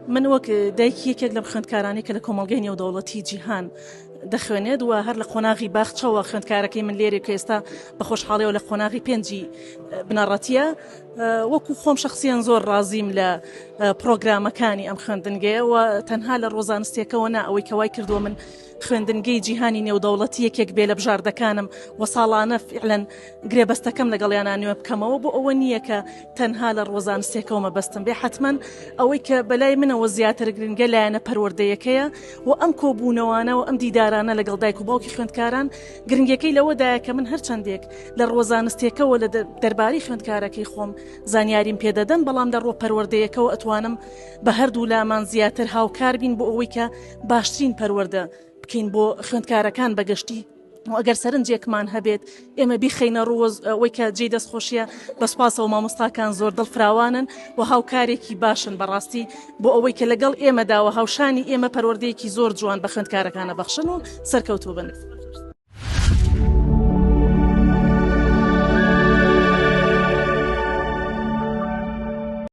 من وەک دایکی یەکێک لەم خوێندکارانەی کە لە کۆمەڵگەی نێودەوڵەتی جیهان دەخوێنێت و هەر لە قۆناغی باخچەوە خوێندکارەکەی من لێرێ کە ئێستا بە خۆشحاڵیەوە لە قۆناغی پێنجی بنەڕەتیە وەکو خۆم شخصیان زۆر ڕازیم لە پرۆگرامەکانی ئەم خوێندنگەیە و تەنها لە ڕۆزانستێکەوە نا ئەوەی کەوای کردووە من خوێندنگەی جیهانی نێودەوڵەتی یەکێک بێ لە بژاردەکانم و ساڵانە فعلەن گرێبەستەکەم لەگەڵیانا نوێ بکەمەوە بۆ ئەوە نییە کە تەنها لە ڕووە زانستیەکەوە مەبەستم بێ حەتمەن ئەوەی کە بەلای منەوە زیاتر گرنگە لایەنە پەروەردەیەکەیە و ئەم کۆبوونەوانە و ئەم دیدارانە لەگەڵ دایک و باوکی خوێندکاران گرنگیەکەی لەوەدایە کە من هەرچەندێک لە ڕووە زانستیەکەوە لە دەربارەی خوێندکارەکەی خۆم زانیاریم پێدەدەن بەڵام لە ڕووە پەروەردەیەکەوە ئەتوانم بە هەردوو لامان زیاتر هاوکار بین بۆ ئەوەی کە باشترین پەروەردە بکەین بۆ خوێندکارەکان بەگشتی و ئەگەر سەرنجێکمان هەبێت ئێمە بیخەینە ڕوو ئەوەی کە جێی دەستخۆشیە بە سوپاسەوە مامۆستاکان زۆر دڵفراوانن و هاوکارێکی باشن بەڕاستی بۆ ئەوەی کە لەگەڵ ئێمەدا و هاوشانی ئێمە پەروەردەیەکی زۆر جوان بە خوێندکارەکانە بەخشن و سەرکەوتوو بن.